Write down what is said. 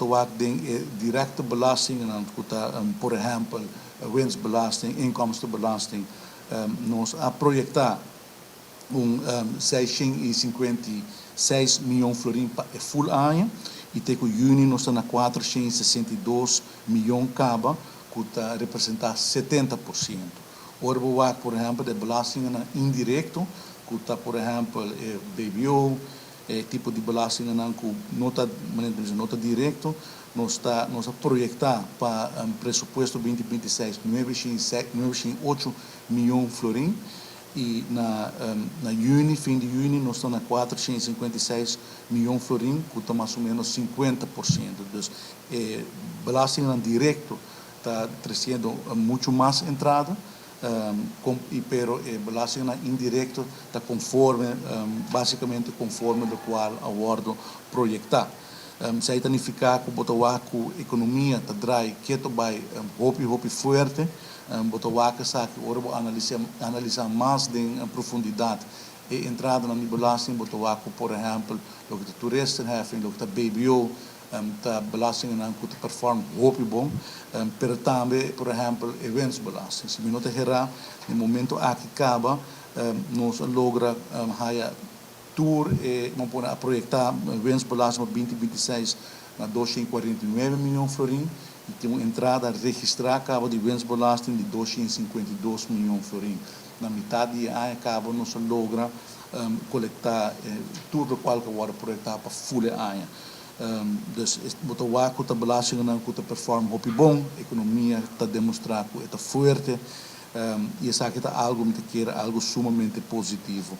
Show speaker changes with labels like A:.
A: ta wak den e directe belastingnan ku ta, por ehèmpel, winstbelasting, inkomstenbelasting, nos a proyektá un 656 mion florin pa e full aña i te ku yüni nos ta na 462 mion kaba, ku ta representá 70%. Ora bo wak, por ehèmpel, e belastingnan indirekto, ku ta, por ehèmpel, BBO, tipo di belastingnan ku no ta direkto, nos a proyektá pa un presupuesto 2026 908 mion florin i na yüni, fin di yüni, nos ta na 456 mion florin, ku ta mas o ménos 50%. Dus belastingnan direkto ta tresiendo muchu mas entrada, pero e belastingnan indirekto ta konforme, básikamente konforme loke a wòrdu proyektá. Esei ta nifiká ku bo ta wak ku ekonomia ta drai ketu bai hopi hopi fuerte. Bo ta wak esaki ora bo analisá mas den profundidat e entradanan di belasting, bo ta wak ku, por ehèmpel, loke ta toeristenheffing, loke ta BBO, ta belastingnan ku ta perform hopi bon, pero tambe, por ehèmpel, e winstbelasting. Si mi no ta hera, na momento aki kaba, nos a logra haya tur e, ban pone, a proyektá winstbelasting 2026 na 249 mion florin i tin un entrada registrá kaba di winstbelasting di 252 mion florin. Na mitar di aña kaba nos a logra kolektá tur loke a wòrdu proyektá pa full aña. Dus bo ta wak ku ta belastingnan ku ta perform hopi bon, ekonomia ta demostrá ku ta fuerte, i esaki ta algu, mi ta kere, algu sumamente positivo.